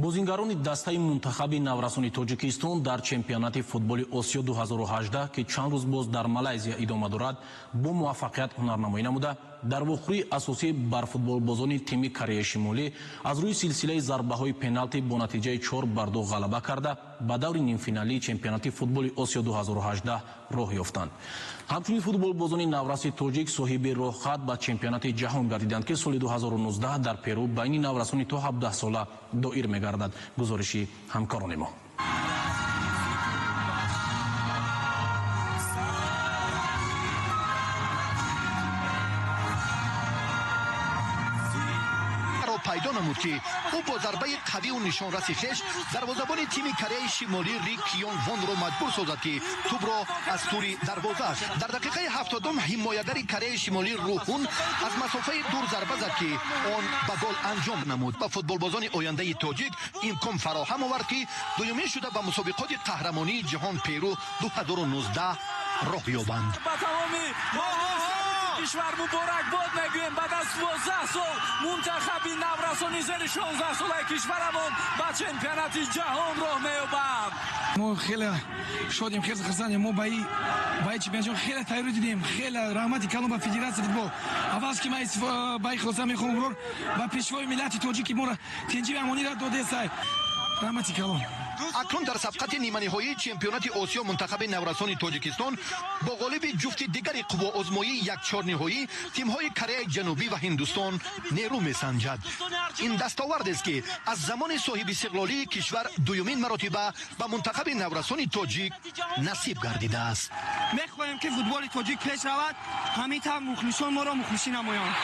Бозингарони дастаи мунтахаби наврасони Тоҷикистон дар чемпионати футболи Осиё 2018, ки чанд рӯз боз дар Малайзия идома дорад, бо муваффақият ҳунарнамоӣ намуда, дар вохӯрии асосӣ бар футболбозони тими Кореяи Шимолӣ аз рӯи силсилаи зарбаҳои пеналти бо натиҷаи 4-2 ғалаба карда, ба даври нимфиналии чемпионати футболи Осиё 2018 роҳ ёфтанд. Ҳамчунин футболбозони навраси тоҷик соҳиби роҳхат ба чемпионати ҷаҳон гардиданд, ки соли 2019 дар Перу байни наврасони то 17 сола доир мегардад. Гузориши ҳамкорони мо. Пайдо намуд, ки ӯ бо зарбаи қавию нишонраси хеш дарвозабони тими Кореяи Шимолӣ Ри Киён Вонро маҷбур созад, ки тӯбро аз тури дарвозааш. Дар дақиқаи 70-ум ҳимоягари Кореяи Шимолӣ Руҳун аз масофаи дур зарба зад, ки он ба гол анҷом намуд. Ба футболбозони ояндаи тоҷик имкон фароҳам овард, ки дуюмин шуда ба мусобиқоти қаҳрамонии ҷаҳон Перу 2019 роҳ ёбанд. Кишвар муборакбод мегӯем. Баъд аз 12 сол мунтахаби наврасони зери 16 солаи кишварамон ба чемпионати ҷаҳон роҳ меёбанд. Мо хеле шодем, хеле хурсандем. Мо ба ин чемпионат хеле тайёрӣ дидем. Хеле раҳмати калон ба федератсияи футбол. Аввал ки ман ба ин хулоса мехоҳам урор ба пешвои миллати тоҷик, ки моро тинҷи амониро додеста. Раҳмати калон. Акнун дар сабқати ниманиҳоии чемпионати Осиё мунтахаби наврасони Тоҷикистон бо ғолиби ҷуфти дигари қувваозмоии якчорниҳоӣ тимҳои Кореяи Ҷанубӣ ва Ҳиндустон нерӯ месанҷад. Ин дастовардест, ки аз замони соҳибистиқлолии кишвар дуюмин маротиба ба мунтахаби наврасони тоҷик насиб гардидааст. Мехоҳем, ки футболи тоҷик пеш равад, ҳамин тавр мухлисон моро мухлисӣ намоянд.